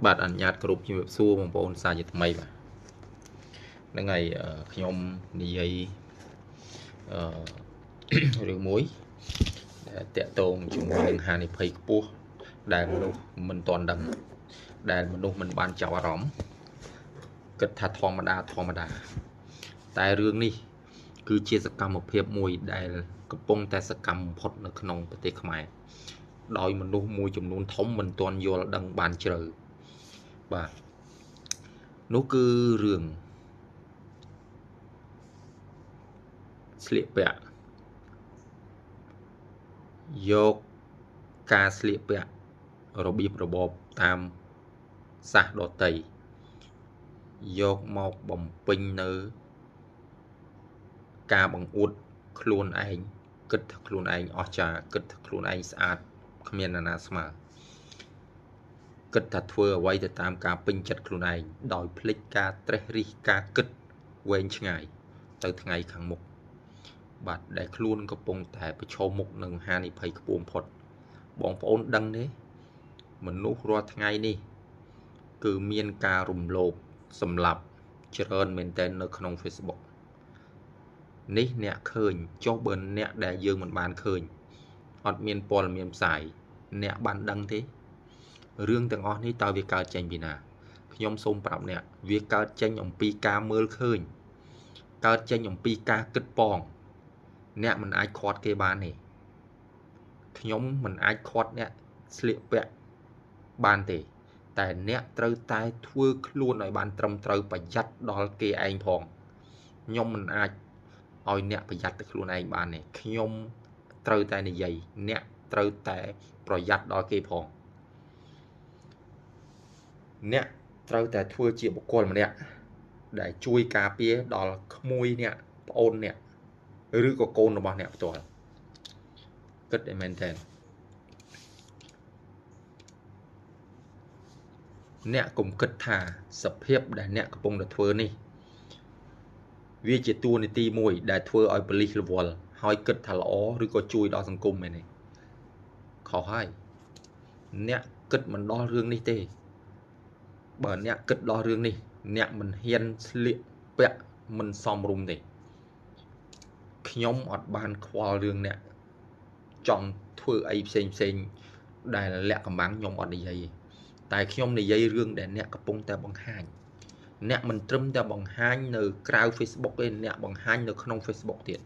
បាទអនុញ្ញាតគ្រប់ជំរាបសួរបងប្អូនសាជាថ្មីបាទហ្នឹងហើយខ្ញុំនិយាយអឺរឿងមួយដែលតាក់ទងជាមួយនឹងហានិភ័យខ្ពស់ដែលមនុស្សមិនទាន់ដឹងដែលមនុស្សមិនបានចាប់អារម្មណ៍គិតថាធម្មតាធម្មតាតែរឿងនេះគឺជាសកម្មភាពមួយដែលកំពុងតែសកម្មបំផុតនៅក្នុងប្រទេសខ្មែរដោយមនុស្សមួយចំនួនធំមិនទាន់យល់ដឹងបានជ្រៅបាទនោះគឺរឿងស្លៀកពាក់យកការស្លៀកពាក់របៀបរបបតាមសាសដតីយកមកបំពេញនៅការបង្អួតខ្លួនឯងគិតថាខ្លួនឯងអស្ចារ្យគិតថាខ្លួនឯងស្អាតគ្មាននរណាស្មើគិតថាធ្វើអ្វីទៅតាមការពេញចិត្តខ្លួនឯងដោយភ្លេចការត្រេះរិះការគិតវែងឆ្ងាយទៅថ្ងៃខាងមុខបាទដែលខ្លួនកំពុងតែប្រឈមមុខនឹងហានិភ័យខ្ពស់បំផុតបងប្អូនដឹងទេមនុស្សរាល់ថ្ងៃនេះគឺមានការរំលោភសម្លាប់ច្រើនមែនទែននៅក្នុង Facebook នេះអ្នកឃើញចុះបើអ្នកដែលយើងមិនបានឃើញអត់មានព័ត៌មានផ្សាយអ្នកបានដឹងទេរឿងទាំងអស់នេះតើវាកើតចេញពីណាខ្ញុំសូមប្រាប់អ្នកវាកើតចេញអំពីការមើលឃើញកើតចេញអំពីការគិតប៉ងអ្នកមិនអាចខាត់គេបានទេខ្ញុំមិនអាចខាត់អ្នកស្លៀកពាក់បានទេតែអ្នកត្រូវតែធ្វើខ្លួនឲ្យបានត្រឹមត្រូវប្រយ័ត្នដល់គេឯងផងខ្ញុំមិនអាចឲ្យអ្នកប្រយ័ត្នទៅខ្លួនឯងបានទេខ្ញុំត្រូវតែនិយាយអ្នកត្រូវតែប្រយ័ត្នដល់គេផងអ្នកត្រូវតែធ្វើជាបុគ្គលម្នាក់ដែលជួយការពារដល់ក្មួយអ្នកប្អូនអ្នកឬក៏កូនរបស់អ្នកផ្ទាល់គិតឲ្យមែនទែនអ្នកកុំគិតថាសភាពដែលអ្នកកំពុងតែធ្វើនេះវាជាតួនាទីមួយដែលធ្វើឲ្យប៉ូលីសរវល់ហើយគិតថាល្អឬក៏ជួយដល់សង្គមមែនទេខុសហើយអ្នកគិតមិនដល់រឿងនេះទេបើអ្នកគិតដល់រឿងនេះអ្នកមិនហ៊ានស្លៀកពាក់មិនសមរម្យទេខ្ញុំអត់បានខ្វល់រឿងអ្នកចង់ធ្វើអីផ្សេងផ្សេងដែលលាក់កំបាំងខ្ញុំអត់និយាយទេតែខ្ញុំនិយាយរឿងដែលអ្នកកំពុងតែបង្ហាញអ្នកមិនត្រឹមតែបង្ហាញនៅក្រៅ Facebook ទេអ្នកបង្ហាញនៅក្នុង Facebook ទៀត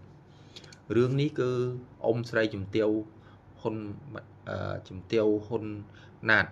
រឿងនេះគឺអ៊ំស្រីជំទាវហ៊ុនជំទាវហ៊ុនណាត